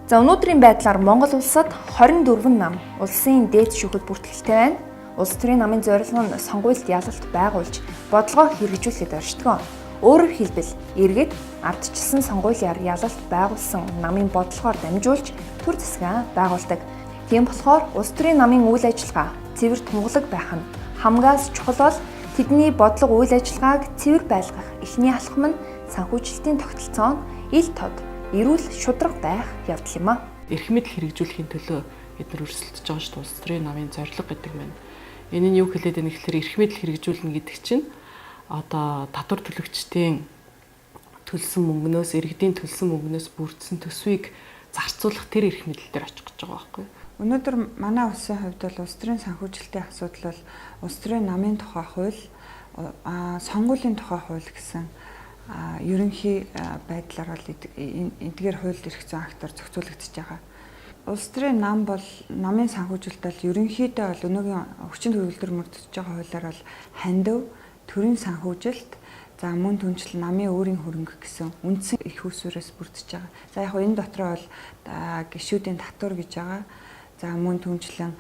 За, өнөөдрийн байдлаар Монгол улсад 24 нам улсын дээд шүүхэд бүртгэлтэй байна. Улс төрийн намын зорилго нь сонгуульд ялалт байгуулж, бодлогоо хэрэгжүүлэхэд оршдог. Өөрөөр хэлбэл, иргэд ардчилсан сонгуулиар ялалт байгуулсан намын бодлогоор дамжуулж төр засгаа байгуулдаг. Тийм болохоор улс төрийн намын үйл ажиллагаа цэвэр тунгалаг байх нь хамгаас чухал бол тэдний бодлого, үйл ажиллагааг цэвэр байлгах эхний алхам нь санхүүжилтийн тогтолцоо нь ил тод, эрүүл, шударга байх явдал юм а. Эрх мэдэл хэрэгжүүлэхийн төлөө бид нар өрсөлдөж байгаа шүү дээ. Улс төрийн намын зорилго гэдэг маань. Энэ нь юу хэлээд байна гэхээр эрх мэдэл хэрэгжүүлнэ гэдэг чинь одоо татвар төлөгчдийн төлсөн мөнгнөөс, иргэдийн төлсөн мөнгнөөс бүрдсэн төсвийг зарцуулах тэр эрх мэдэл дээр очих гэж байгаа байхгүй юу? Өнөөдөр манай улсын хувьд бол улс төрийн санхүүжилтийн асуудал бол улс төрийн намын тухай хууль, сонгуулийн тухай хууль гэсэн ерөнхий байдлаар бол эдгээр хууль эрх зүйн актаар зохицуулагдаж байгаа. Улс төрийн нам бол намын санхүүжилт бол ерөнхийдөө бол өнөөгийн хүчин төгөлдөр мөрдөж байгаа хуулиар бол хандив, төрийн санхүүжилт, за мөн түнчлэн намын өөрийн хөрөнгө гэсэн үндсэн их усүрээс бүрдэж байгаа. За, яг энэ дотроо бол гишүүдийн татвар гэж байгаа. За, мөн түнчлэн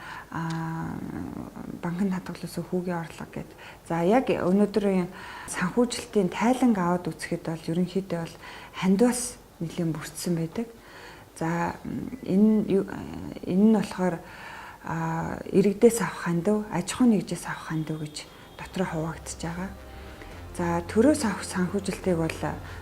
банкны хадгалсан хүүгийн орлого гэд. За, яг өнөөдрийн санхүүжилтийн тайланг аваад үзэхэд бол ерөнхийдөө бол хандиваас нэлийн бүрдсэн байдаг. За, энэ нь болохоор иргэдээс авах хандив, аж ахуйн нэгжээс авах хандив гэж дотроо хуваагдчихж байгаа. За, төрөөс авах санхүүжилтийг бол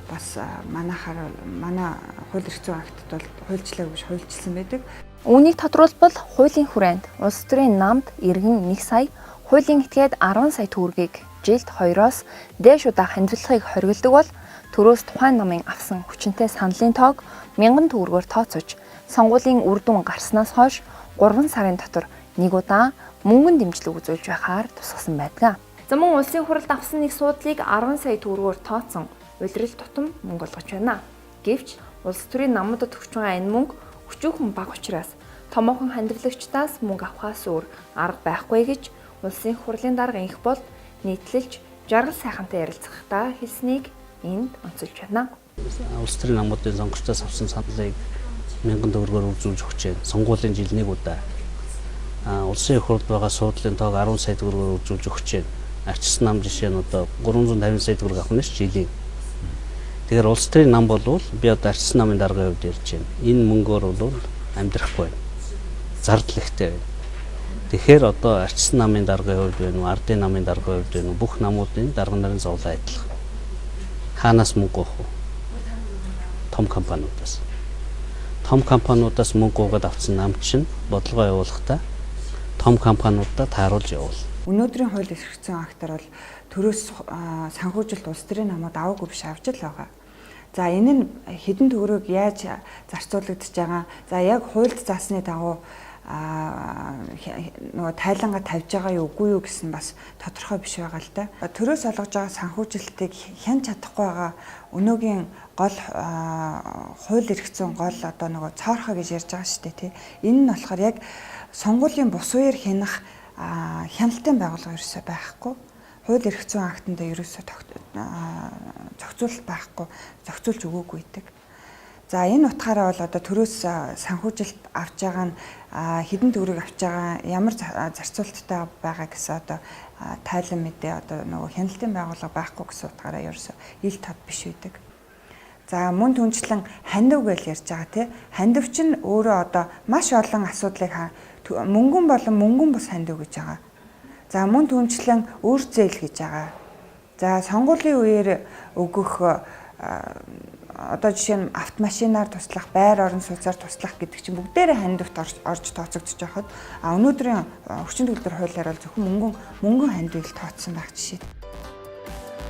бас манайхаар манай хууль эрх зүйн актад бол хуульчлаагүй биш, хуульчилсан байдаг. Үүнийг тодруулбал, хуулийн хүрээнд улс төрийн намд иргэн 1 сая, хуулийн этгээд 10 сая төгрөгийг жилд 2-оос дээш удаа хандивлахыг хориглодог бол төрөөс тухайн намын авсан хүчинтэй саналын тоог 1000 төгрөгөөр тооцож, сонгуулийн үр дүн гарснаас хойш 3 сарын дотор нэг удаа мөнгөн дэмжлэг үзүүлж байхаар тусгасан байдаг. За, мөн улсын хурлд авсан нэг суудлыг 10 сая төгрөгөөр тооцсон улирал тутам мөнгө олгож байна. Гэвч улс төрийн намуудад өгч байгаа энэ мөнгө өчүүхэн бага учраас томоохон хандивлагчдаас мөнгө авахаас өөр арга байхгүй гэж улсын хурлын дарга Энх болд нийтлэлч Жаргал сайхантай ярилцахдаа хэлснийг энд онцолж байна. Улс төрийн намуудын сонгогчдоос авсан саналыг 1000 төгрөгөөр үржүүлж өгч байна. Сонгуулийн жил нэг удаа. Улсын их хурлд байгаа суудлын тоог 10 сая төгрөгөөр үржүүлж өгч байна. Арчилсан нам жишээ нь одоо 350 сая төгрөг авах нь ш жилийн. Тэгэхээр улс төрийн нам болвол, би одоо арчилсан намын даргын хувьд ярьж байна. Энэ мөнгөөр бол амьдрахгүй байна. Зардал ихтэй байна. Тэгэхээр одоо арчилсан намын даргын хувьд байна уу, ардын намын даргын хувьд байна уу, бүх намуудын дарга нарын зовлон адилхан. Хаанаас мөнгө авах вэ? Том компаниудаас. Том компаниудаас мөнгө угаад авсан нам чинь бодлогоо явуулахдаа том компаниудаа тааруулж явуул. Өнөөдрийн хууль эрх зүйн актаар бол төрөөс санхүүжилт улс төрийн намууд аваагүй биш, авч л байгаа. За, энэ нь хэдэн төгрөг яаж зарцуулагдаж байгаа. За, яг хуульд заасны дагуу нөгөө тайлангаа тавьж байгаа юу, үгүй юу гэсэн бас тодорхой биш байгаа л да. Төрөөс олгож байгаа санхүүжилтийг хянч чадахгүй байгаа өнөөгийн гол хууль эрх зүйн гол одоо нөгөө цоорхоо гэж ярьж байгаа шүү дээ, тий. Энэ нь болохоор яг сонгуулийн бус үеэр хянах хяналтын байгууллага ерөөсөө байхгүй. Хууль эрх зүйн актанд ерөөсөө зохицуулалт байхгүй, зохицуулж өгөөгүй байдаг. За, энэ утгаараа бол одоо төрөөс санхүүжилт авч байгаа нь хэдэн төгрөг авч байгаа, ямар зарцуулалттай байгаа гэсэн одоо тайлан мэдээ, одоо нөгөө хяналтын байгууллага байхгүй гэсэн утгаараа ерөөсөө ил тод биш байдаг. За, мөн түнчлэн хандив гэж ярьж байгаа, тий. Хандив чинь өөрөө одоо маш олон асуудлыг мөнгөн болон мөнгөн бус хандив гэж байгаа. За, мөн түнчлэн өөр зээл гэж байгаа. За, сонгуулийн үеэр өгөх, одоо жишээ нь автомашинаар туслах, байр орон сууцаар туслах гэдэг чинь бүгдээрээ хандивт орж тооцогдож байхад, а өнөөдрийн хүчин төгөлдөр хуулиар бол зөвхөн мөнгөн хандивыг тооцсон байх жишээ.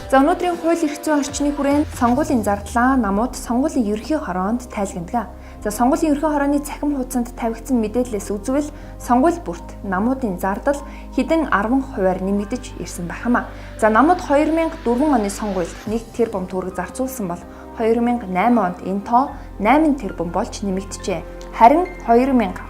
За, өнөөдрийн хууль эрх зүйн орчны хүрээнд сонгуулийн зардлаа намууд сонгуулийн ерөнхий хороонд тайлгнадаг. За, сонгуулийн ерөнхий хорооны цахим хуудсанд тавигдсан мэдээллээс үзвэл сонгууль бүрт намуудын зардал хэдэн 10 хувиар нэмэгдэж ирсэн байх юм а. За, намууд 2004 оны сонгуульд 1 тэрбум төгрөг зарцуулсан бол 2008 онд энэ тоо 8 тэрбум болж нэмэгджээ. Харин 2012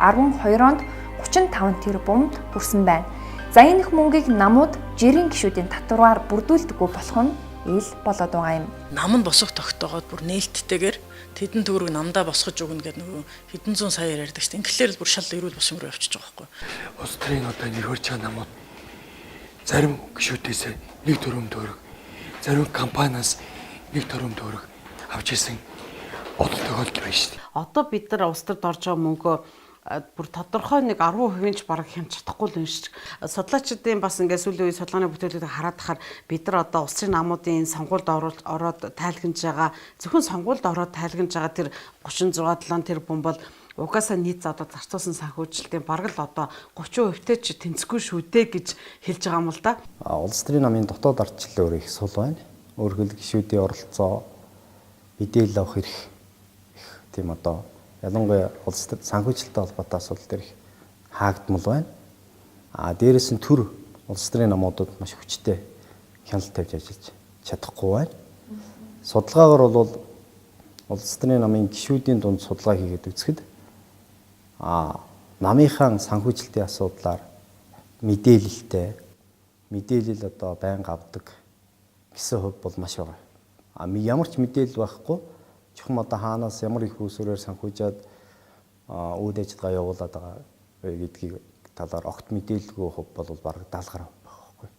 онд 35 тэрбумд хүрсэн байна. За, энэ их мөнгийг намууд жирийн гишүүдийн татвараар бүрдүүлдэггүй болох нь ил болоод байгаа юм. Нам нь босох тогтоогоод бүр нээлттэйгээр тэдэн төгрөг намдаа босгож өгнө гэдэг нөгөө хэдэн зуун сая ярьдаг шүү дээ. Ингэлээр л бүр шал эрүүл босом руу явчихж байгаа байхгүй. Улс төрийн одоо нэр хөрч байгаа намууд зарим гишүүдээс 1 төгрөг төгрөг, зарим компаниас 1 төгрөг төгрөг авч ирсэн бодол тохиолдол байна шүү дээ. Одоо бид нар улс төрд орж байгаа мөнгөө бүр тодорхой нэг 10% ч бараг хямч чадахгүй л юм шиг. Судлаачдын бас ингээд сүүлийн үеийн судалгааны бүтээлүүдийг хараад тахаар бид нар одоо улсын намуудын сонгуульд ороод тайлгнаж байгаа, зөвхөн сонгуульд ороод тайлгнаж байгаа тэр 36 7 тэрбум бол угаасаа нийт одоо зарцуулсан санхүүжилтийн бараг л одоо 30% ч тэнцэхгүй шүү дээ гэж хэлж байгаа юм л да. Улс төрийн намын дотоод ардчлал өөр их сул байна. Өөрөөр хэлбэл гишүүдийн оролцоо, мэдээлэл авах эрх их тийм одоо ялангуяа улс санхүүжилттэй холбоотой асуудал дээр их хаагдмал байна. А дээрэс нь төр улс төрийн намуудад маш хүчтэй хяналт тавьж ажиллаж чадахгүй байна. Судалгаагаар бол улс төрийн намын гишүүдийн дунд судалгаа хийгээд үзэхэд намынхаа санхүүжилтийн асуудлаар мэдээлэлтэй мэдээлэл одоо байнга авдаг гэсэн хувь бол маш бага. А ямар ч мэдээлэл байхгүй чухам одоо хаанаас ямар их усүрээр санхүүжээд үйл ажиллагаа явуулаад байгаа гэдгийг талаар огт мэдээлэлгүй хувь бол бараг 70 гаруй байх байхгүй.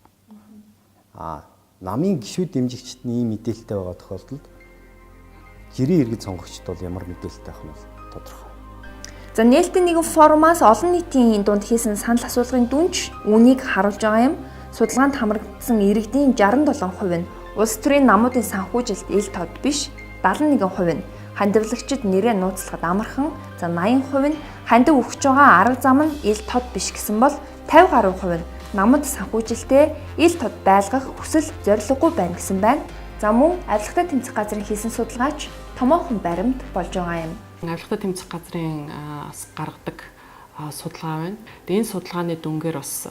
А намын гишүүд дэмжигчид нь ийм мэдээлэлтэй байгаа тохиолдолд жирийн иргэд сонгогчд бол ямар мэдээлэлтэй байх нь бол тодорхой. За нээлттэй нэгэн форумаас олон нийтийн дунд хийсэн санал асуулгын дүнч үүнийг харуулж байгаа юм. Судалгаанд хамрагдсан иргэдийн 67% нь улс төрийн намуудын санхүүжилт ил тод биш, 71% нь хандивлагчид нэрээ нууцлахад амархан, за 80% нь хандив өгч байгаа арга зам нь ил тод биш гэсэн бол 50 гаруй хувь нь намд санхүүжилтээ ил тод байлгах хүсэл зорилгогүй байна гэсэн байна. За мөн авилгатай тэмцэх газрын хийсэн судалгаач томоохон баримт болж байгаа юм. Авилгатай тэмцэх газрын бас гаргадаг судалгаа байна. Тэгээ энэ судалгааны дүнгээр бас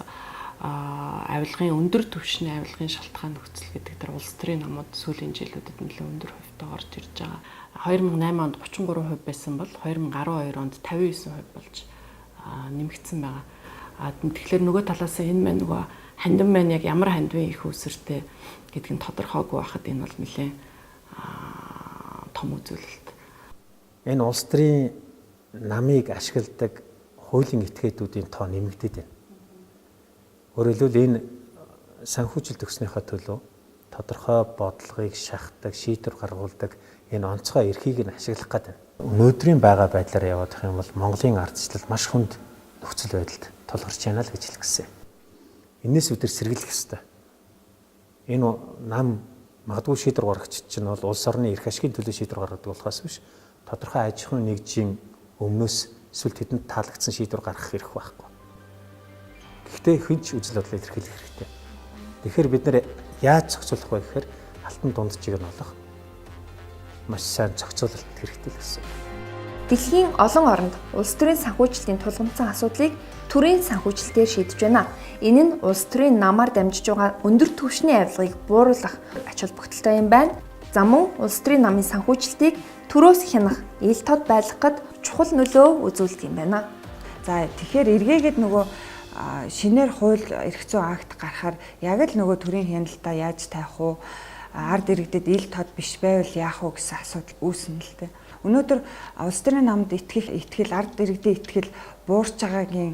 авилгын өндөр түвшний авилгын шалтгаан нөхцөл гэдэг дээр улс төрийн намууд сүүлийн жилүүдэд нэлээд өндөр хувьтай орж ирж байгаа. 2008 онд 33% байсан бол 2012 онд 59% болж нэмэгдсэн байгаа. Тэгэхээр нөгөө талаас энэ маань нөгөө хандив маань яг ямар хандивын их үүсвэртэй гэдг нь тодорхойгүй байхад энэ бол нэлээд том үзүүлэлт. Энэ улс төрийн намыг ашигладаг хуулийн этгээдүүдийн тоо нэмэгдээд байна. Өөрөөр хэлбэл энэ санхүүжилт өгснийхөө төлөө тодорхой бодлогыг шахдаг, шийдвэр гаргуулдаг энэ онцгой эрхийг нь ашиглах гэдэг. Өнөөдрийн байгаа байдлаар яваад байх юм бол Монголын ардчлал маш хүнд нөхцөл байдалд тулгарч байна л гэж хэлэх гэсэн. Энээс өдөр сэргэлэх ёстой. Энэ нам магадгүй шийдвэр гаргагч чинь бол улс орны эрх ашигын төлөө шийдвэр гаргадаг болохоос биш тодорхой аж ахуйн нэгжийн өмнөөс эсвэл тэдэнд таалагдсан шийдвэр гаргах эрх байхгүй. Гэхдээ хэн ч үзэл бодлоо илэрхийлэх хэрэгтэй. Тэгэхээр бид нар яаж зохицуулах вэ гэхээр алтан дунджийг нь олох маш сайн зохицуулалт хэрэгтэй л гэсэн. Дэлхийн олон оронд улс төрийн санхүүжилтийн тулгамдсан асуудлыг төрийн санхүүжилтээр шийдэж байна. Энэ нь улс төрийн намаар дамжиж байгаа өндөр түвшний авилгыг бууруулах ач холбогдолтой юм байна. За мөн улс төрийн намын санхүүжилтийг төрөөс хянах, ил тод байлгахад чухал нөлөө үзүүлдэг юм байна. За тэгэхээр эргээгээд нөгөө шинээр хууль эрх зүйн акт гарахаар яг л нөгөө төрийн хяналтаа яаж тавих уу, ард иргэдэд ил тод биш байвал яах вэ гэсэн асуудал үүснэ л дээ. Өнөөдөр улс төрийн намд итгэх итгэл, ард иргэдийн итгэл буурч байгаа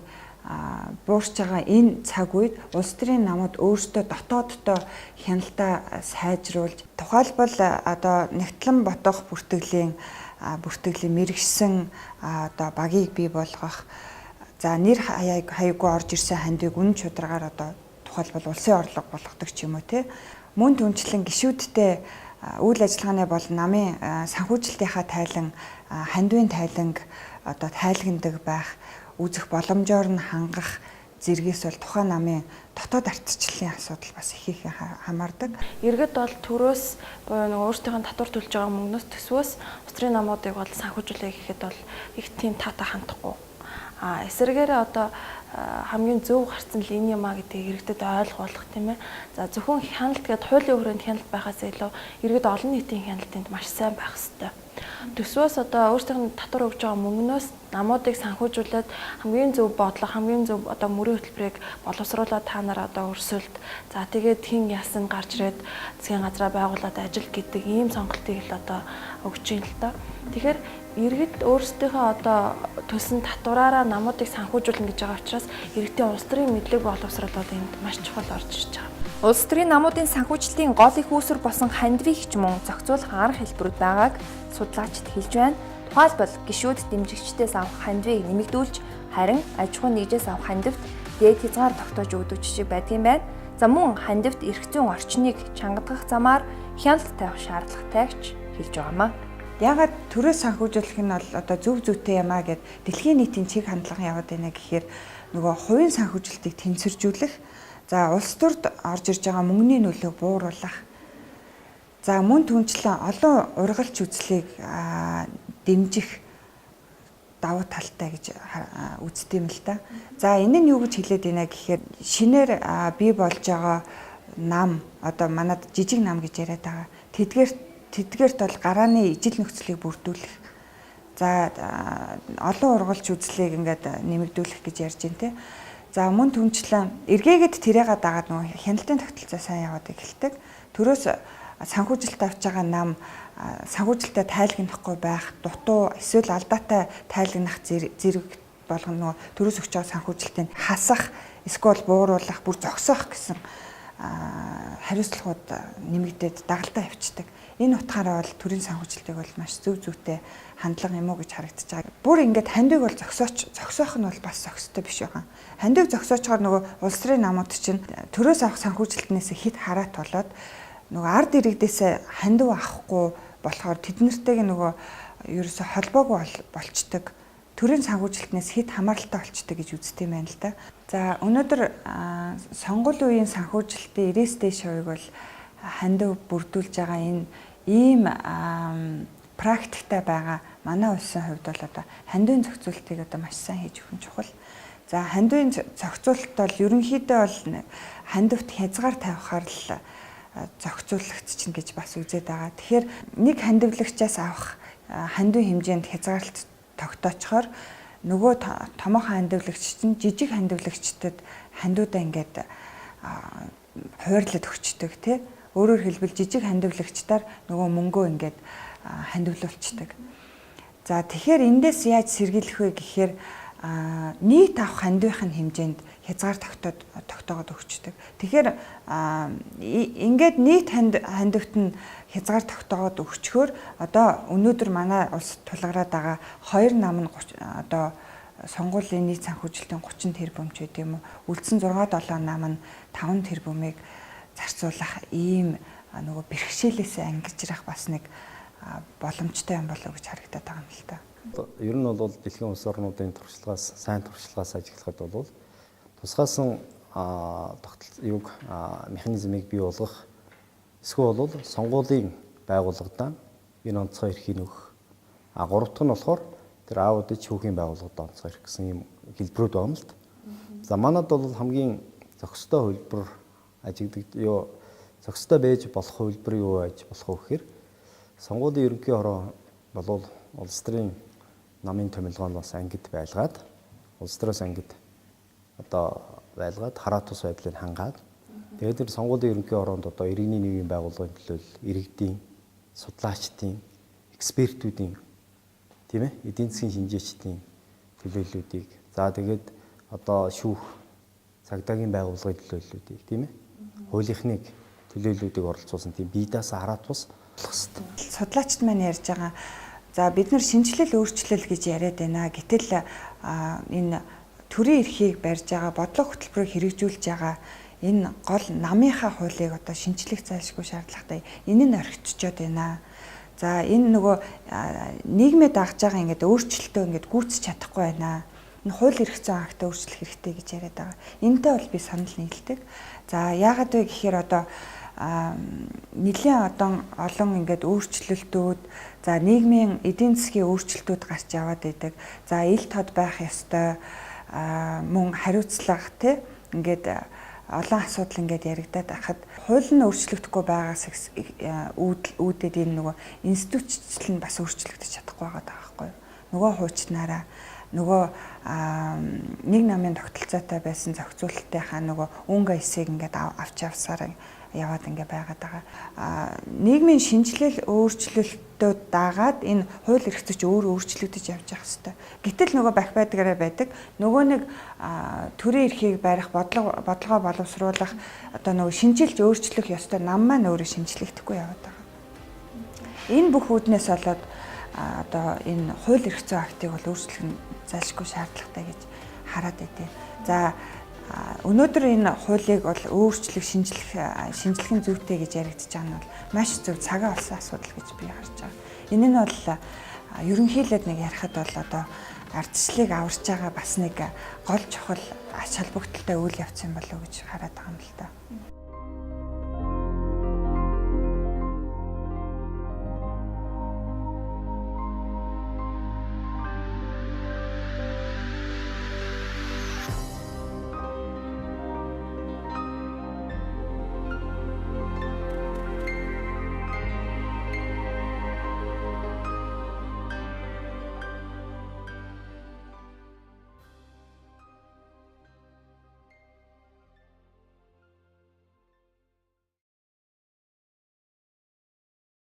энэ цаг үед улс төрийн намууд өөрсдөө дотооддоо хяналтаа сайжруулж, тухайлбал одоо нэгтлэн бодох бүртгэлийн мэрэгсэн одоо багийг бий болгох, за нэр хаягүй орж ирсэн хандыг үнэн чударгаар одоо тухайлбал улсын орлого болгодог ч юм уу те. Мөн түнчлэн гишүүдтэй үйл ажиллагааны бол намын санхүүжилтийнхаа тайлан, хандивын тайланг одоо тайлгнадаг байх, үзэх боломжоор нь хангах зэргээс бол тухайн намын дотоод ардчлалын асуудал бас их их хамаардаг. Иргэд бол төрөөс буюу нөгөө өөрсдийнх нь татвар төлж байгаа мөнгнөөс төсвөөс улс төрийн намуудыг бол санхүүжүүлээ гэхэд бол их тийм таатай хандахгүй. А эсвэргээрээ одоо хамгийн зөв гарцсан л энэ юм а гэдгийг иргэдэд ойлгуулах тийм ээ. За зөвхөн хяналт гэдэг хуулийн хүрээнд хяналт байхаас илүү иргэд олон нийтийн хяналтынд маш сайн байх ёстой. Төсвөөс одоо өөрсдийнх нь татвар өгж байгаа мөнгнөөс намуудыг санхүүжүүлээд хамгийн зөв бодлого, хамгийн зөв одоо мөрийн хөтөлбөрийг боловсруулаад та нар одоо өрсөлд. За тэгээд хэн яасан гарч ирээд засгийн газраа байгуулад ажил гэдэг ийм сонголтыг л одоо өгч юм л доо. Тэгэхээр иргэд өөрсдийнхөө одоо төлсөн татвараараа намуудыг санхүүжүүлнэ гэж байгаа учраас иргэдийн улс төрийн мэдлэг боловсрол бол энд маш чухал орж ирж байгаа. Улс төрийн намуудын санхүүжилтийн гол их үүсвэр болсон хандивыг ч мөн зохицуулах арга хэлбэрүүд байгааг судлаачид хэлж байна. Тухайлбал гишүүд дэмжигчдээс авах хандивыг нэмэгдүүлж, харин аж ахуйн нэгжээс авах хандивт дээд хязгаар тогтоож өгдөг жишээ байдаг юм байна. За мөн хандивт эрх зүйн орчныг чангадгах замаар хяналт тавих шаардлагатай ч хэлж байгаа юм а. Ягаад төрөөс санхүүжүүлэх нь бол одоо зөв зүйтэй юм а гэд дэлхийн нийтийн чиг хандлага яваад байна гэхээр нөгөө хувийн санхүүжилтийг тэнцвэржүүлэх. За улс төрд орж ирж байгаа мөнгөний нөлөөг бууруулах. За мөн түнчлэн олон ургалч үзлийг дэмжих давуу талтай гэж үздэг юм л да. За энэ нь юу гэж хэлээд байна гэхээр шинээр бий болж байгаа нам одоо манад жижиг нам гэж яриад байгаа. Тэдгээрт бол гарааны ижил нөхцөлийг бүрдүүлэх. За олон ургалч үзлийг ингээд нэмэгдүүлэх гэж ярьж байна те. За мөн түнчлэн эргээгээд тэрээга дагаад нөгөө хяналтын тогтолцоо сайн яваад эхэлдэг. Төрөөс санхүүжилт авч байгаа нам санхүүжилтээ тайлгнахгүй байх, дутуу эсвэл алдаатай тайлгнах зэрэг болгоно нөгөө төрөөс өгч байгаа санхүүжилтийг хасах, эсвэл бууруулах, бүр зогсоох гэсэн хариуцлагууд нэмэгдээд дагалдаа явцдаг. Энэ утгаараа бол төрийн санхүүжилтийг бол маш зөв зүйтэй хандлага юм уу гэж харагдаж байгаа. Бүр ингээд хандивыг бол зогсоох нь бол бас зохистой биш байгаа. Хандив зогсоочхоор нөгөө улс төрийн намууд чинь төрөөс авах санхүүжилтнээс хит хараат болоод нөгөө ард иргэдээс хандив авахгүй болохоор тэднэртэйг нөгөө ерөөсө холбоогүй болчдөг. Төрийн санхүүжилтнээс хит хамааралтай болчдөг гэж үздэг юм байна л да. За өнөөдөр сонгуулийн үеийн санхүүжилтийн 90-ээс дээш хувийг бол хандив бүрдүүлж байгаа энэ ийм практиктай байгаа манай улсын хувьд бол одоо хандивын зохицуултыг одоо маш сайн хийж өгөх нь чухал. За хандивын зохицуулалт бол ерөнхийдөө бол хандивт хязгаар тавихаар л зохицуулагдчихна гэж бас үзээд байгаа. Тэгэхээр нэг хандивлагчаас авах хандивын хэмжээнд хязгаарлалт тогтоочхоор нөгөө томоохон хандивлагч чинь жижиг хандивлагчдад хандиудаа ингээд хуваарлаад өгчдөг тий. Өөрөөр хэлбэл жижиг хандивлагчдаар нөгөө мөнгөө ингээд хандивлуулцдаг. За тэгэхээр эндээс яаж сэргийлэх вэ гэхээр нийт авах хандивын хэмжээнд хязгаар тогтоогод өгчдөг. Тэгэхээр ингээд нийт хандивт нь хязгаар тогтоогод өгчхөөр одоо өнөөдөр манай улс тулгараад байгаа хоёр нам нь одоо сонгуулийн нийт санхүүжилтийн 30 тэрбум ч гэдэг юм уу. Үлдсэн 6 7 нам нь 5 тэрбумыг зарцуулах ийм нөгөө бэрхшээлээсээ ангижрах бас нэг боломжтой юм болов уу гэж харагдаад байгаа юм л та. Ер нь бол дэлхийн улс орнуудын туршлагаас, сайн туршлагаас ажиглахад бол тусгаасан юуг механизмыг бий болгох эсвэл бол сонгуулийн байгууллагадаа энэ онцгой эрхийг өгөх. А гурав дахь нь болохоор тэр аудит шүүхийн байгууллагад онцгой эрх гэсэн юм хэлбэрүүд байгаа юм л та. За манад бол хамгийн зохистой хувилбар ажигдаг юу зохистой байж болох хувилбар юу байж болох вэ гэхээр сонгуулийн ерөнхий хороо болвол улс төрийн намын томилгооноос ангид байлгаад улс төрөөс ангид одоо байлгаад хараа тус байдлыг хангаад тэгээд тэр сонгуулийн ерөнхий хороонд одоо иргэний нийгмийн байгууллагын төлөөлөл, иргэдийн, судлаачдын, экспертүүдийн тийм эдийн засгийн шинжээчдийн төлөөллүүдийг за тэгээд одоо шүүх цагдаагийн байгууллагын төлөөллүүдийг тийм хуулийнхныг төлөөллүүдийг оролцуулсан тийм бие даасан хараа тус болох хэрэгтэй. Судлаачд маань ярьж байгаа. За бид нар шинжилэл өөрчлөл гэж яриад байна. Гэтэл энэ төрийн эрхийг барьж байгаа, бодлого хөтөлбөрийг хэрэгжүүлж байгаа энэ гол намынхаа хуулийг одоо шинжлэх зайлшгүй шаардлагатай. Энэ нь орхигдчиход байна. За энэ нөгөө нийгмээ дагж байгаа ингээд өөрчлөлтөө ингээд гүйцэж чадахгүй байна. Энэ хууль эрх зүйн актаа өөрчлөх хэрэгтэй гэж яриад байгаа. Энэтэй бол би санал нийлдэг. За яагаад вэ гэхээр одоо нэлийн одоо олон ингээд өөрчлөлтүүд, за нийгмийн эдийн засгийн өөрчлөлтүүд гарч яваад идэг. За ил тод байх ёстой, мөн хариуцлага тий ингээд олон асуудал ингээд яригадаад байхад хууль нь өөрчлөгдөхгүй байгаас үүдээд энэ нөгөө институтчлал нь бас өөрчлөгдөж чадахгүй байгаа байхгүй юу. Нөгөө хуучнаараа нөгөө нэг намын тогтолцоотой байсан зохицуулалтынхаа нөгөө үнгэ эсийг ингээд авч явсаар яваад ингээ байгаад байгаа. Нийгмийн шинжилэл өөрчлөлтөө дагаад энэ хууль эрх зүйч өөр өөрчлөгдөж явж явах хэвээр. Гэтэл нөгөө бах байдгаараа байдаг. Нөгөө нэг төрийн эрхийг барих, бодлогоо боловсруулах одоо нөгөө шинжилж өөрчлөх ёстой нам маань өөрөө шинжлэхдэггүй яваад байгаа. Энэ бүх үүднээс болоод одоо энэ хууль эрх зүйн актыг бол өөрчлөх нь зайлшгүй шаардлагатай гэж хараад байдیں۔ За, өнөөдөр энэ хуулийг бол өөрчлөх, шинжлэх нь зүйтэй гэж яригдж байгаа нь бол маш зөв, цагаа олсон асуудал гэж би харж байгаа. Энэ нь бол ерөнхийлээд нэг ярихад бол одоо ардчлалыг аварч байгаа бас нэг гол чухал ач холбогдолтой үйл явц юм болов уу гэж хараад байгаа юм л да.